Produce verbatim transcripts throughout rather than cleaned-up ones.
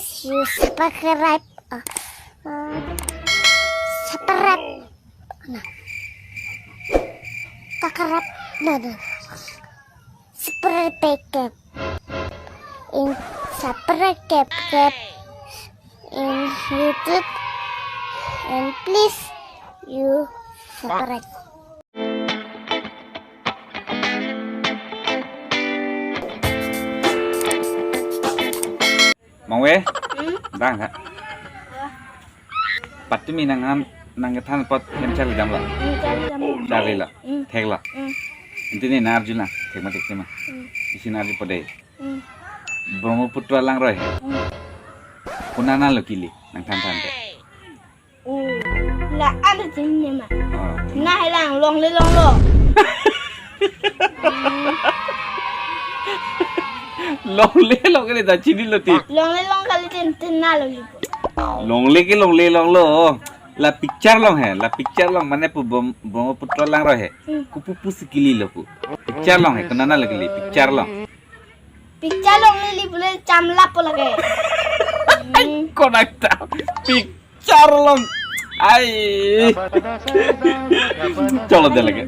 You subscribe. Uh, uh, subscribe. Nah. Subscribe. Nah, nah. Subscribe. In subscribe in YouTube. And please you subscribe. Mangve? Hmm? Dang ha. Patumi nanghan nangkethan apot hem charli damlo? Hmm, charli dam. Charlilo? Hmm. Theklo? Hmm. Ante ne nang arjulang, thek ma thekthema? Hmm. Isi nang arjupo dei. Hmm. Brahmaputra langroi he. Hmm. Konatlo kili, nangthan thanthe? Hmm. La ada chinine ma. Oh. Nang helang longle longlo. Longle longlo ta chinilo ti. Longle long kali tin tin nalo li. Longle ke longle longlo. La picture long he, la picture long mane pu Brom-, Brahmaputra langroi he. Hmm. Kopu pusi kililo pu. Picture long he, konatlo kili, picture long. Picture longle li pule chamlappo lake. Hmm. Konat ta. Picture long. Ai. Cholo dei lake.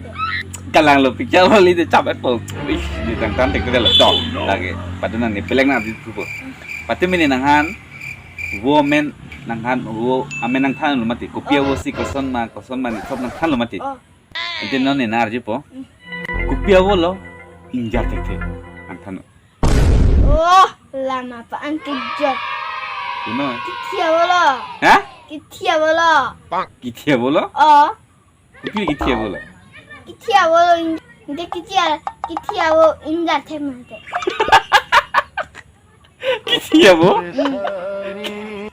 Kalanglo picture longle te cham appo. Ih, ne nangthan thekthelo. Cholo. Lake. Patumi nang ne pelek nang arjupo. Patumi ne nanghan. Vo amen nanghan, vo amen nangthanlo mati. Kopi avo si koson ma, koson ma ne sob nangthanlo mati. Oh. Ante non ne nang arjupo. Hmm. Kopi avolo, ingjir thekthe. Nangthannon. Oh, lama pa an kejok. Kuno? Kithi avolo. Ha? Kithi avolo. Kithi avolo? Oh. Kopi kithi avolo? Kithi avolo in-, ante kithi a-, kithi avo ingjir thek mate. Kithi avo? Hmm.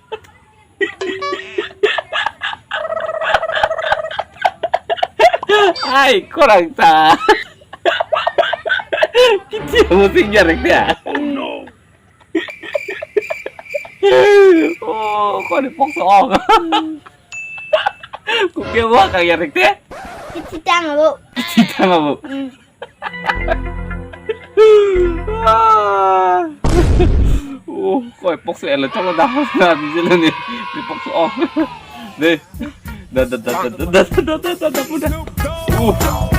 Ai, korang ta. Kithi avo si ingjir thekthe. Oh, ko ne pok so-ong. Kopi avo kangjir thekthe? Kithi tang avo. Kithi tang avo. Hmm. Ah. Oh, ko pok so-etlo, choklo dah. Na, di silo ne. Ne pok so-ong. Ne. Da, da, da. Uh.